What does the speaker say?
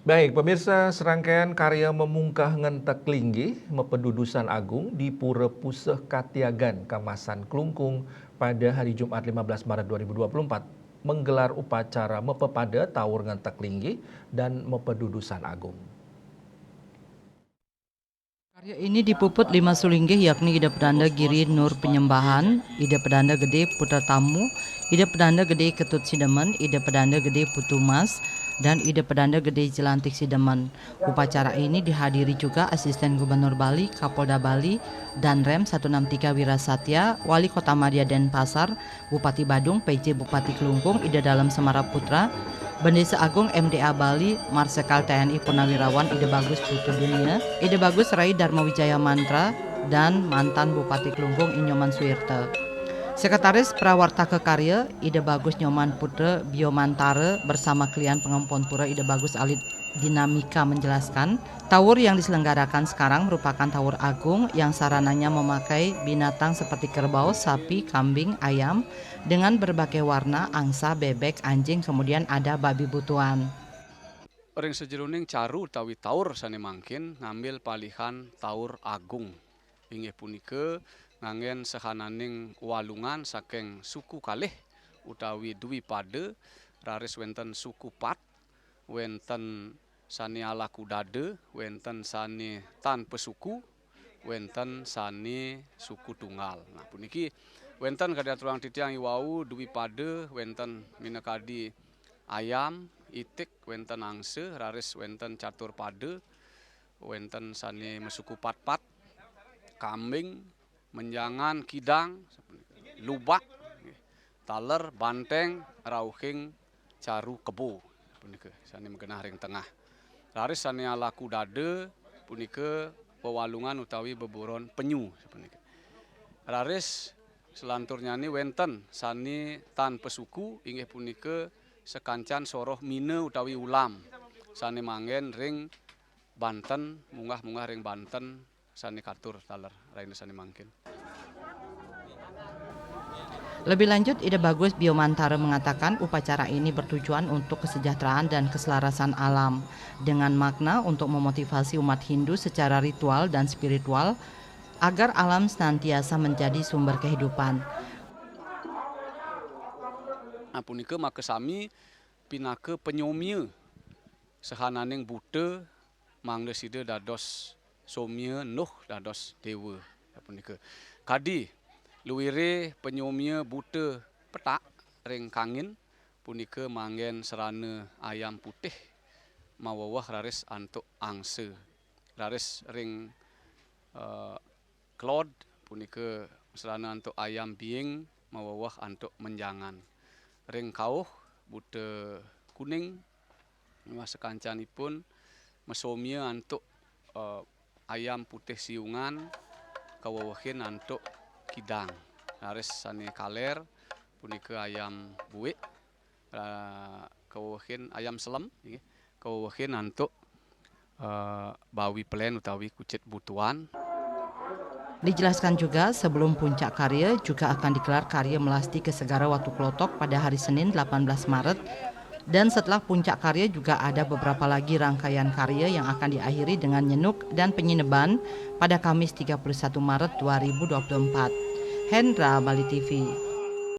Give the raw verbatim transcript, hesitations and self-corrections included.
Baik, pemirsa, serangkaian karya memungkah ngentek linggih, mepedudusan agung di Pura Puseh Katiagan, Kamasan Klungkung pada hari Jumat lima belas Maret dua ribu dua puluh empat menggelar upacara mepepada taur ngentek linggih dan mepedudusan agung. Karya ini dipuput lima sulinggih, yakni Ida Pedanda Giri Nur Penyembahan, Ida Pedanda Gede Putra Tamu, Ida Pedanda Gede Ketut Sidemen, Ida Pedanda Gede Putu Mas, dan Ida Pedanda Gede Jelantik Sidemen. Upacara ini dihadiri juga Asisten Gubernur Bali, Kapolda Bali, Danrem satu enam tiga Wirasatya, Wali Kota Madya Denpasar, Bupati Badung, P J Bupati Klungkung, Ida Dalem Semara Putra, Bendesa Agung M D A Bali, Marsekal T N I Purnawirawan Ida Bagus Putu Dunia, Ida Bagus Rai Dharma Wijaya Mantra, dan mantan Bupati Klungkung I Nyoman Suwirta. Sekretaris Prawartaka Karya, Ida Bagus Nyoman Putra Biomantara bersama klian pengempon pura Ida Bagus Alit Dinamika menjelaskan, taur yang diselenggarakan sekarang merupakan taur agung yang sarananya memakai binatang seperti kerbau, sapi, kambing, ayam dengan berbagai warna, angsa, bebek, anjing, kemudian ada babi butuan. Ring sajeroning caru utawi taur sane mangkin ngambil palihan taur agung. Inggih punika nganggen sahananing walungan saking suku kalih utawi dwipada, raris wenten suku pat, wenten sane alaku dada, wenten sane tanpa suku, wenten sane suku tunggal. Nah, puniki wenten kadi aturang titiang iwau dwipada, wenten minakadi ayam, itik, wenten angsa, raris wenten catur pada, wenten sane masuku patpat, kambing, menjangan, kidang, lubak, nggih, taler, banteng, rauhing, caru, kebo, punika sane magenah ring tengah. Raris sane alaku dada, punika wewalungan utawi beburon penyu, punika. Raris selanturnyane wenten sane tan pesuku, inggih punika sakancan soroh mina utawi ulam sane manggen ring banten, munggah-munggah ring banten sane katur taler rahina sane mangkin. Lebih lanjut, Ida Bagus Biomantara mengatakan upacara ini bertujuan untuk kesejahteraan dan keselarasan alam, dengan makna untuk memotivasi umat Hindu secara ritual dan spiritual agar alam senantiasa menjadi sumber kehidupan. Nah, punika makasami pinaka panyomia sahananing buta mangda sida dados somia nuh dados dewa. Punika. Kadi luire panyomia buta petak ring kangin punika manggen serana ayam putih maweweh raris antuk angsa. Raris ring, eh, Claude punika serana antuk ayam biing maweweh antuk menjangan. Ring kauh buta kuning miwah sakancanipun masomia antuk, eh, ayam putih siungan kawewehin antuk kidang. Raris sane kaler punika ayam buik, eh, kawewehin ayam selem, nggih, kawewehin antuk, eh, bawi pelen utawi kucit butuan. Dijelaskan juga, sebelum puncak karya juga akan digelar karya melasti ke Segara Watu Klotok pada hari Senin delapan belas Maret, dan setelah puncak karya juga ada beberapa lagi rangkaian karya yang akan diakhiri dengan nyenuk dan penyineban pada Kamis tiga puluh satu Maret dua ribu dua puluh empat. Hendra, Bali T V.